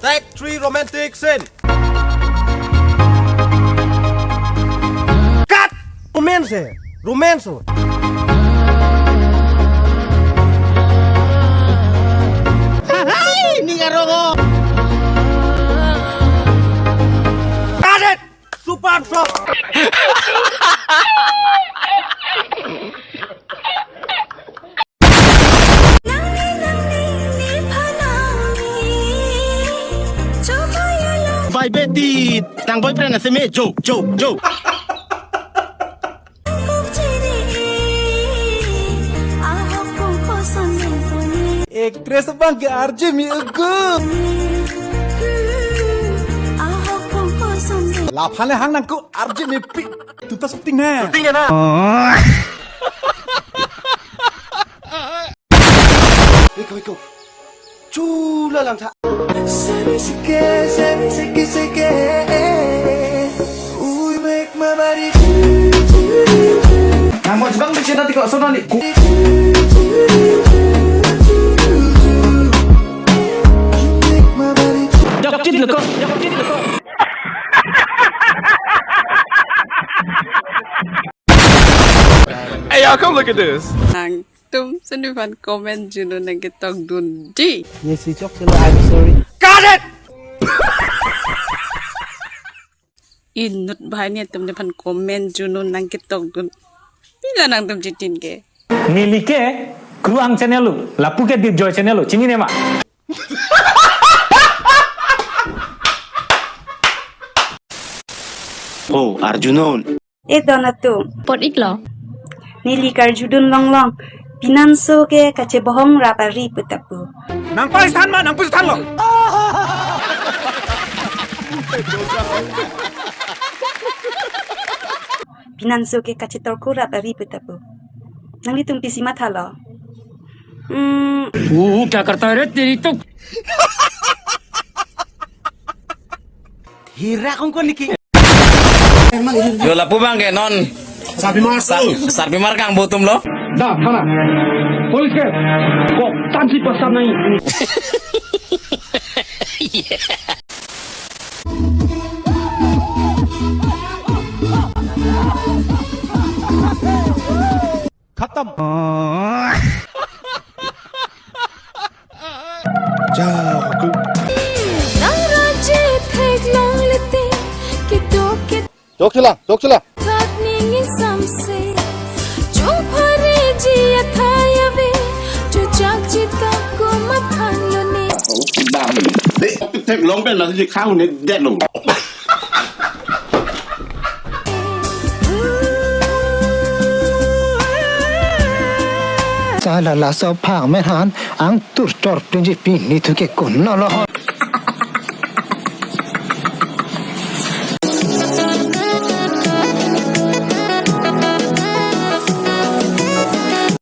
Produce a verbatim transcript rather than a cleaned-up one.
Take three, romantic scene. Cut! Romance eh. Romance oh. Hai, ning arong oh. Cut it! Super shot! Vai beti, nang boyfriend ase me, jo, jo, jo. Actress abang ke R J me ago. Laphane hang nangko R J me pi. Tuta shooting na. Shooting na. Wiko, wiko. Chula langtha. Seke, seke, seke. Uy, make my body. Nang mo jebang di sini nanti kok sono ni. Make my body. Dok cit lo kok. Hey, y'all, come look at this. Nangtum seni aphan comment juno nangketok dunji. Nesi chok chelo, I'm sorry. Cut it! Inut bahai netum nephan comment juno nangketok dun. Pila nangtum chitin ke? Neli ke Kruang channel lo, lapu ke Dipjoy channel lo, chinine ma? Oh, Arjunon. Eh, don atum. Apot iklo. Neli karjudun longlong. Pinanso ke kachebohong rap ari pu ta pu. Nang paistan ma, nang paistan lo. Pinanso ke kachetorko rap ari pu ta pu. Nanglitum pisi matha lo. Hmm. Uh, kya karta hai re teri to? Hira kong kon niki. Yo lapu abang ke non. Sarpimar sa-, sarpimar kang botum lo. Da, thana. Police ke. Kok tansi pasar nai. Khatam. Ja, ku. Nang raje thek long lete, kidok ke. Chok chila, chok chila. That ning in samse. Jo phare ji athaya ve, jo jak ji tak ko mathan lo ne. Oh, bam. De, thek long pen na ji khang ne det lo. Sala laso phang men han ang tur tor plinji pini thu ke kun no lo.